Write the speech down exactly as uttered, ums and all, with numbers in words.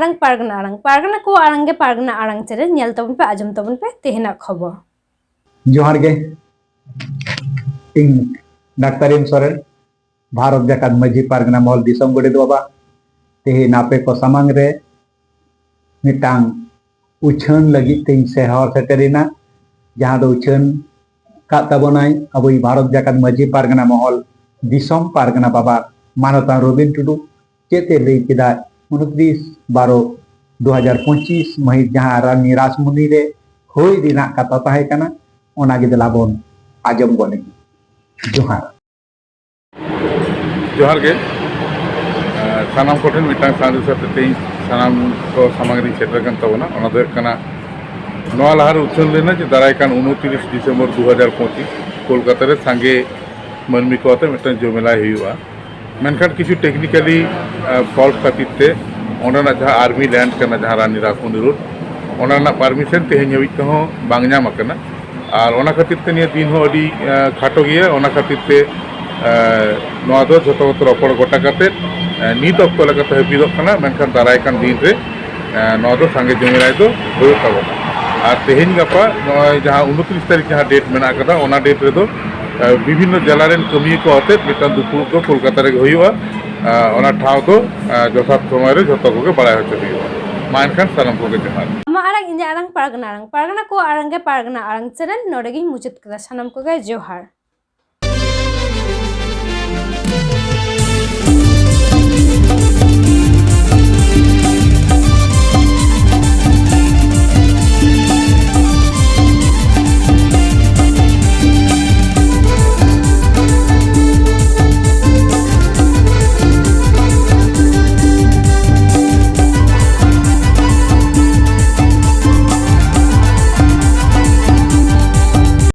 ᱟᱲᱟᱝ ᱯᱟᱨᱜᱟᱱᱟ ᱟᱲᱟᱝ, ᱯᱟᱨᱜᱟᱱᱟ ᱠᱚᱣᱟᱜ ᱟᱲᱟᱝ ᱜᱮ ᱯᱟᱨᱜᱟᱱᱟ ᱟᱲᱟᱝ ᱪᱮᱱᱮᱞ ᱧᱮᱞ ᱛᱟᱵᱚᱱ ᱯᱮ, ᱟᱸᱡᱚᱢ ᱛᱟᱵᱚᱱ ᱯᱮ ᱛᱮᱦᱮᱧᱟᱜ ᱠᱷᱚᱵᱚᱨ᱾ ᱡᱚᱦᱟᱨ ᱜᱮ, ᱤᱧ ᱰᱟᱠᱛᱟᱨ ᱮᱢ ᱥᱚᱨᱮᱱ, ᱵᱷᱟᱨᱚᱛ ᱡᱟᱠᱟᱛ ᱢᱟᱹᱡᱷᱤ ᱯᱟᱨᱜᱟᱱᱟ ᱢᱚᱦᱚᱞ ᱫᱤᱥᱚᱢ ᱜᱚᱰᱮᱛ ᱵᱟᱵᱟ᱾ ᱛᱮᱦᱮᱧ ᱟᱯᱮ ᱠᱚ ᱥᱟᱢᱟᱝ ᱨᱮ ᱢᱤᱫᱴᱟᱝ ᱩᱪᱷᱟᱹᱱ ᱞᱟᱹᱜᱤᱫ ᱛᱮᱧ ᱥᱮᱦᱚᱨ ᱥᱮᱴᱮᱨᱮᱱᱟ, ᱡᱟᱦᱟᱸ ᱫᱚ ᱩᱪᱷᱟᱹᱱ ᱠᱟᱫ ᱛᱟᱵᱚᱱᱟᱭ ᱟᱵᱚᱭᱤᱡ ᱵᱷᱟᱨᱚᱛ ᱡᱟᱠᱟᱛ ᱢᱟᱹᱡᱷᱤ ᱯᱟᱨᱜᱟᱱᱟ ᱢᱚᱦᱚᱞ ᱫᱤᱥᱚᱢ ᱯᱟᱨᱜᱟᱱᱟ ᱵᱟᱵᱟ ᱢᱟᱱᱚᱛᱟᱱ ᱨᱚᱵᱤᱱ ᱴᱩᱰᱩ᱾ ᱪᱮᱫ ᱮ ᱞᱟᱹᱭ ᱠᱮᱫᱟ, ᱩᱱᱛᱨᱤᱥ ᱵᱟᱨᱚ ᱫᱩ ᱦᱟᱡᱟᱨ ᱯᱚᱸᱪᱤᱥ ᱢᱟᱹᱦᱤᱛ ᱡᱟᱦᱟᱸ ᱨᱟᱱᱤ ᱨᱟᱥᱢᱩᱱᱤ ᱨᱮ ᱦᱩᱭ ᱨᱮᱱᱟᱜ ᱠᱟᱛᱷᱟ ᱛᱟᱦᱮᱸ ᱠᱟᱱᱟ, ᱚᱱᱟ ᱜᱮ ᱫᱮᱞᱟ ᱵᱚᱱ ᱟᱸᱡᱚᱢ ᱜᱚᱫ ᱞᱮᱜᱮ᱾ ᱡᱚᱦᱟᱨ᱾ ᱡᱚᱦᱟᱨ ᱜᱮ᱾ ᱮᱸ, ᱥᱟᱱᱟᱢ ᱠᱚᱴᱷᱮᱱ ᱢᱤᱫᱴᱟᱝ ᱥᱟᱸᱫᱮᱥ ᱟᱛᱮ ᱛᱮᱦᱮᱧ ᱥᱟᱱᱟᱢ ᱠᱚ ᱥᱟᱢᱟᱝ ᱨᱤᱧ ᱥᱮᱴᱮᱨ ᱟᱠᱟᱱ ᱛᱟᱵᱚᱱᱟ᱾ ᱚᱱᱟ ᱫᱚ ᱦᱩᱭᱩᱜ ᱠᱟᱱᱟ, ᱱᱚᱣᱟ ᱞᱟᱦᱟᱨᱮ ᱩᱪᱷᱟᱹᱱ ᱞᱮᱱᱟ ᱡᱮ ᱫᱟᱨᱟᱭ ᱠᱟᱱ ᱩᱱᱛᱨᱤᱥ ᱰᱤᱥᱮᱢᱵᱚᱨ ᱫᱩ ᱦᱟᱡᱟᱨ ᱯᱚᱸᱪᱤᱥ ᱠᱳᱞᱠᱟᱛᱟ ᱨᱮ ᱥᱟᱸᱜᱮ ᱢᱟᱹᱱᱢᱤ ᱠᱚ ᱟᱛᱮ ᱢᱤᱫᱴᱟᱝ ᱡᱚᱢᱮᱞᱟᱭ ᱦᱩᱭᱩᱜᱼᱟ᱾ ᱢᱮᱱᱠᱷᱟᱱ ᱠᱤᱪᱷᱩ technically, ᱟ, fault ᱠᱷᱟᱹᱛᱤᱨ ᱛᱮ ᱚᱸᱰᱮᱱᱟᱜ ᱡᱟᱦᱟᱸ army land ᱠᱟᱱᱟ, ᱡᱟᱦᱟᱸ ᱨᱟᱱᱤ ᱨᱟᱥᱢᱩᱱᱤ ᱨᱳᱰ, ᱚᱱᱟ ᱨᱮᱱᱟᱜ permission ᱛᱮᱦᱮᱧ ᱦᱟᱹᱵᱤᱡ ᱛᱮᱦᱚᱸ ᱵᱟᱝ ᱧᱟᱢ ᱟᱠᱟᱱᱟ᱾ ᱟᱨ ᱚᱱᱟ ᱠᱷᱟᱹᱛᱤᱨ ᱛᱮ ᱱᱤᱭᱟᱹ ᱫᱤᱱ ᱦᱚᱸ ᱟᱹᱰᱤ, ᱟ, ᱠᱷᱟᱴᱚ ᱜᱮᱭᱟ᱾ ᱚᱱᱟ ᱠᱷᱟᱹᱛᱤᱨ ᱛᱮ, ᱟ, ᱱᱚᱣᱟ ᱫᱚ ᱡᱷᱚᱛᱚ ᱠᱚᱛᱮ ᱨᱚᱯᱚᱲ ᱜᱚᱴᱟ ᱠᱟᱛᱮ, ᱟ, ᱱᱤᱛ ᱚᱠᱛᱚ ᱞᱮᱠᱟᱛᱮ ᱦᱟᱹᱯᱤᱫᱚᱜ ᱠᱟᱱᱟ, ᱢᱮᱱᱠᱷᱟᱱ ᱫᱟᱨᱟᱭ ᱠᱟᱱ ᱫᱤᱱ ᱨᱮ, ᱟ, ᱱᱚᱣᱟ ᱫᱚ ᱥᱟᱸᱜᱮ ᱡᱚᱢᱮᱞᱟᱭ ᱫᱚ ᱦᱩᱭᱩᱜ ᱛᱟᱵᱚᱱᱟ᱾ ᱟᱨ ᱛᱮᱦᱮᱧ ᱜᱟᱯᱟ ᱱᱚᱜᱼᱚᱭ ᱡᱟᱦᱟᱸ ᱩᱱᱛᱨᱤᱥ ᱛᱟᱹᱨᱤᱠᱷ ᱡᱟᱦᱟᱸ date ᱢᱮᱱᱟᱜ ᱟᱠᱟᱫᱟ, ᱚᱱᱟ date ᱨᱮᱫᱚ, ᱟ, ᱵᱤᱵᱷᱤᱱᱱᱚ ᱡᱮᱞᱟ ᱨᱮᱱ ᱠᱟᱹᱢᱤᱭᱟᱹ ᱠᱚ ᱟᱛᱮ ᱢᱤᱫᱴᱟᱝ ᱫᱩᱯᱲᱩᱵ ᱫᱚ ᱠᱳᱞᱠᱟᱛᱟ ᱨᱮᱜᱮ ᱦᱩᱭᱩᱜᱼᱟ᱾ ᱟ, ᱚᱱᱟ ᱴᱷᱟᱶ ᱫᱚ, ᱟ, ᱡᱚᱛᱷᱟᱛ ᱥᱚᱢᱚᱭ ᱨᱮ ᱡᱷᱚᱛᱚ ᱠᱚᱜᱮ ᱵᱟᱲᱟᱭ ᱦᱚᱪᱚ ᱦᱩᱭᱩᱜᱼᱟ᱾ ᱢᱟ ᱮᱱᱠᱷᱟᱱ ᱥᱟᱱᱟᱢ ᱠᱚᱜᱮ ᱡᱚᱦᱟᱨ᱾ ᱟᱢᱟᱜ ᱟᱲᱟᱝ, ᱤᱧᱟᱹᱜ ᱟᱲᱟᱝ, ᱯᱟᱨᱜᱟᱱᱟ ᱟᱲᱟᱝ, ᱯᱟᱨᱜᱟᱱᱟ ᱠᱚᱣᱟᱜ ᱟᱲᱟᱝ ᱜᱮ ᱯᱟᱨᱜᱟᱱᱟ ᱟᱲᱟᱝ ᱪᱮᱱᱮᱞ ᱱᱚᱰᱮ ᱜᱤᱧ ᱢᱩᱪᱟᱹᱫ ᱠᱮᱫᱟ᱾ ᱥᱟᱱᱟᱢ ᱠᱚᱜᱮ ᱡᱚᱦᱟᱨ᱾